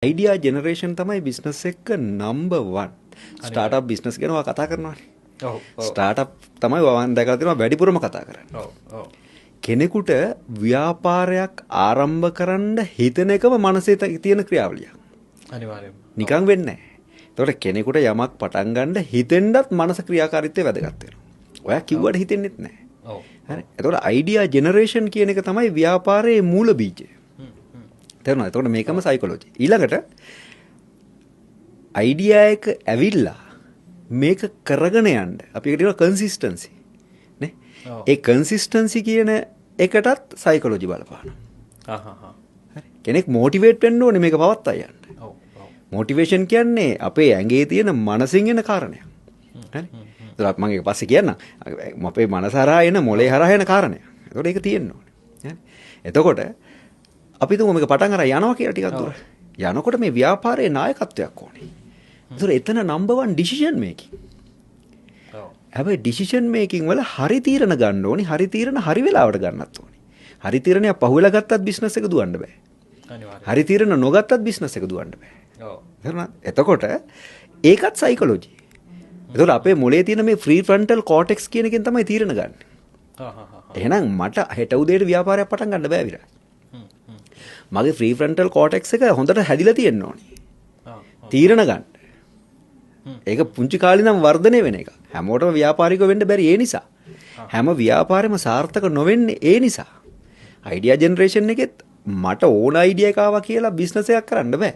Idea generation තමයි business එක number 1. Startup business ගැන ඔයා කතා කරනවානේ. ඔව් ඔව්. ස්ටාර්ට්අප් තමයි මම දැකලා තියෙනවා වැඩිපුරම කතා කරන්නේ. ඔව් ඔව්. කෙනෙකුට ව්‍යාපාරයක් ආරම්භ කරන්න හිතෙන එකම මනසේ තියෙන ක්‍රියාවලියක්. අනිවාර්යයෙන්ම. නිකන් වෙන්නේ නැහැ. ඒතකොට කෙනෙකුට යමක් පටන් ගන්න හිතෙන්නත් මනස ක්‍රියාකාරීත්වය වැදගත් වෙනවා. ඔයා කිව්වට හිතෙන්නෙත් නැහැ. ඔව්. හරි. එතකොට අයිඩියා ජෙනරේෂන් කියන එක තමයි ව්‍යාපාරයේ මූල බීජය. තේරුණාද? එතකොට මේකම සයිකොලොජි. ඊළඟට අයිඩියා එක ඇවිල්ලා මේක කරගෙන යන්න අපි ඒකට කියනවා කන්සිස්ටන්සි. නේ? ඒ කන්සිස්ටන්සි කියන එකටත් සයිකොලොජි බලපානවා. ආහා. හරි. කෙනෙක් මොටිවේට් වෙන්න ඕනේ මේක පවත්වා යන්න. ඔව් ඔව්. මොටිවේෂන් කියන්නේ අපේ ඇඟේ තියෙන මනසින් එන කාරණයක්. හරි. ඒතර මම ඒක පස්සේ කියන්නම්. අපේ මනස හරහා එන මොලේ හරහා එන කාරණයක්. ඒතකොට ඒක තියෙන්න ඕනේ. හරි. එතකොට අපි තුමු මේක පටන් අරන් යනවා කියලා ටිකක් දුර. යනකොට මේ ව්‍යාපාරයේ නායකත්වයක් ඕනේ. ඒතර එතන නම්බර් 1 ඩිසිෂන් මේකින්. ඔව්. හැබැයි ඩිසිෂන් මේකින් වල හරි තීරණ ගන්න ඕනේ. හරි තීරණ හරි වෙලාවට ගන්නත් ඕනේ. හරි තීරණයක් පහුවෙලා ගත්තත් බිස්නස් එක දුවන්න බෑ. අනිවාර්යයෙන්. හරි තීරණ නොගත්තත් බිස්නස් එක දුවන්න බෑ. ඔව්. තේරුණාද? එතකොට ඒකත් සයිකොලොජි. එතකොට අපේ මොලේ තියෙන මේ ෆ්‍රී ෆ්‍රන්ටල් කෝටෙක්ස් කියන එකෙන් තමයි තීරණ ගන්න. ආහා. එහෙනම් මට හෙට උදේට ව්‍යාපාරයක් පටන් ගන්න බෑ විරාජ්. මගේ ෆ්‍රී ෆ්‍රන්ටල් කෝටෙක්ස් එක හොඳට හැදිලා තියෙන්න ඕනේ. තීරණ ගන්න. ඒක පුංචි කාලේ ඉඳන් වර්ධනය වෙන එක. හැමෝටම ව්‍යාපාරිකව වෙන්න බැරි ඒ නිසා. හැම ව්‍යාපාරෙම සාර්ථක නොවෙන්නේ ඒ නිසා. අයිඩියා ජෙනරේෂන් එකෙත් මට ඕන අයිඩියා එක ආවා කියලා බිස්නස් එකක් කරන්න බෑ.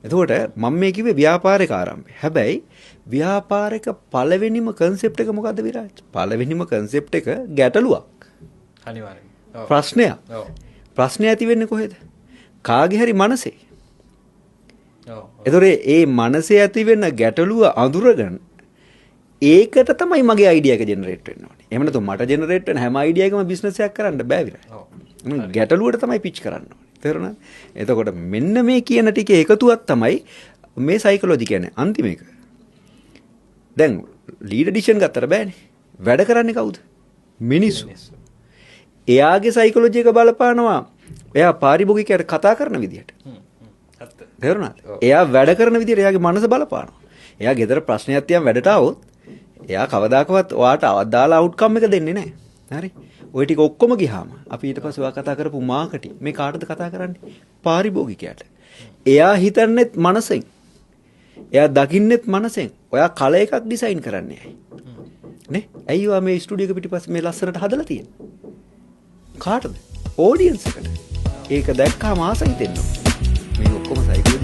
එතකොට මම මේ කිව්වේ ව්‍යාපාරික ආරම්භය. හැබැයි ව්‍යාපාරික පළවෙනිම කන්සෙප්ට් එක මොකද්ද විරාජ්? පළවෙනිම කන්සෙප්ට් එක ගැටලුවක්. අනිවාර්යයෙන්ම. ප්‍රශ්නයක්. ඔව්. ප්‍රශ්නය ඇති වෙන්නේ කොහෙද? කාගේ හරි මනසේ. ඔව්. එතකොට ඒ මනසේ ඇති වෙන ගැටලුව අඳුරගෙන ඒකට තමයි මගේ අයිඩියා එක ජෙනරේට් වෙන්න ඕනේ. එහෙම නැත්නම් මට ජෙනරේට් වෙන හැම අයිඩියා එකම බිස්නස් එකක් කරන්න බෑ විරාජ්. ඔව්. ගැටලුවට තමයි පිච් කරන්න ඕනේ. තේරුණාද? එතකොට මෙන්න මේ කියන ටිකේ එකතුවක් තමයි මේ සයිකොලොජි කියන්නේ අන්තිම එක. දැන් ලීඩර් ඩිසිෂන් ගත්තට බෑනේ. වැඩ කරන්නේ කවුද? මිනිස්සු. එයාගේ සයිකොලොජි එක බලපානවා එයා පාරිභෝගිකයාට කතා කරන විදිහට. ඇත්ත. තේරුණාද? එයා වැඩ කරන විදිහට එයාගේ මනස බලපානවා. එයා ගෙදර ප්‍රශ්නයක් තියන් වැඩට આવොත් එයා කවදාකවත් ඔයාට අදාළ අවුට්කම් එක දෙන්නේ නැහැ. හරි? ඔය ටික ඔක්කොම ගියාම අපි ඊට පස්සේ ඔයා කතා කරපු මාකටිං මේ කාටද කතා කරන්නේ? පාරිභෝගිකයාට. එයා හිතන්නේත් මනසෙන්. එයා දකින්නෙත් මනසෙන්. ඔයා කල එකක් ඩිසයින් කරන්නේ ඇයි? නේ? ඇයි ඔයා මේ ස්ටුඩියෝ එක පිටිපස්සේ මේ ලස්සනට හදලා තියෙන්නේ? කාටද? ඔඩියන්ස් එකට. ඒක දැක්කාම ආස හිතෙනවා. මේ ඔක්කොම සයිකොලොජි.